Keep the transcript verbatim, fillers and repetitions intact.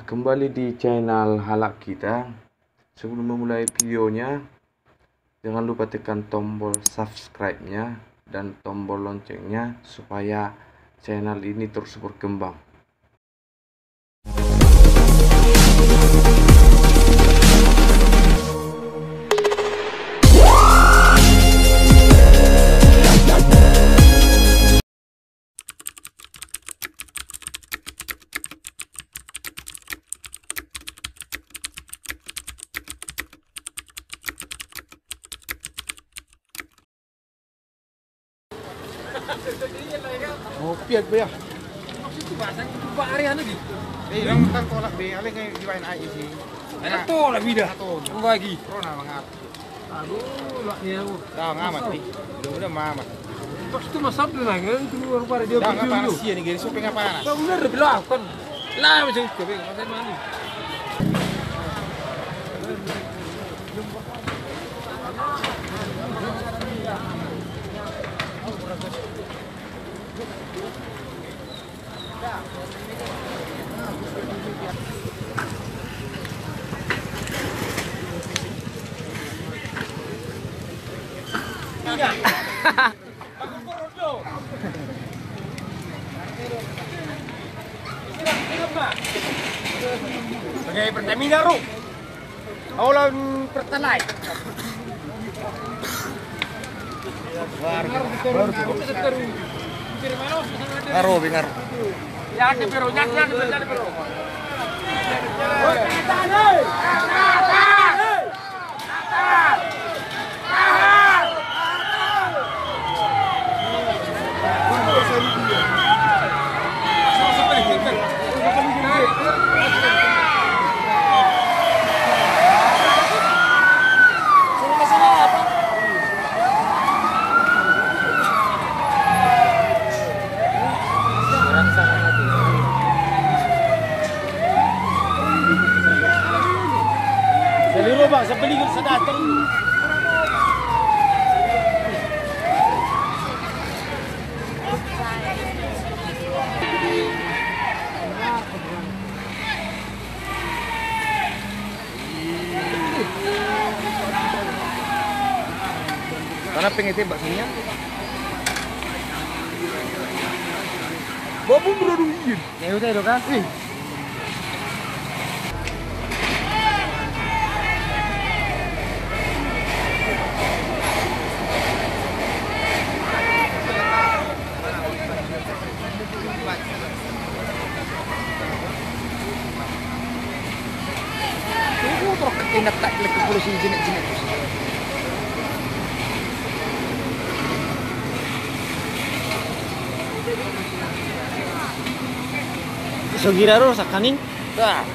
Kembali di channel Halak Kita. Sebelum memulai videonya, jangan lupa tekan tombol subscribe-nya dan tombol loncengnya supaya channel ini terus berkembang. Oh, piak be ya. Maksudku bahasa itu Pak Ari anu di. Eh, yang tak tolak be, ale ngai di wain ai isi. Enak tolak bida. Enak tolak. Bagi. Corona mangat. Aduh, lak ni aku. Dah ngamat ni. Udah, udah mamat. Pas itu masuk dulu lah, kan itu baru pada dia. Dah nggak panas sih ini, gini supaya nggak panas. Kau bener bilang kan. Lah macam itu, Bang, masa mana? Pakai Pertamina, Bro. Aulan Pertalite. Ngaro be, ngaro. Jadi roba, sampai lihat sedatar. Karena pengen tembak sini ya. Babu bro dulu. Ya udah itu kan. Ih. So gira ro sakkaning. Dah.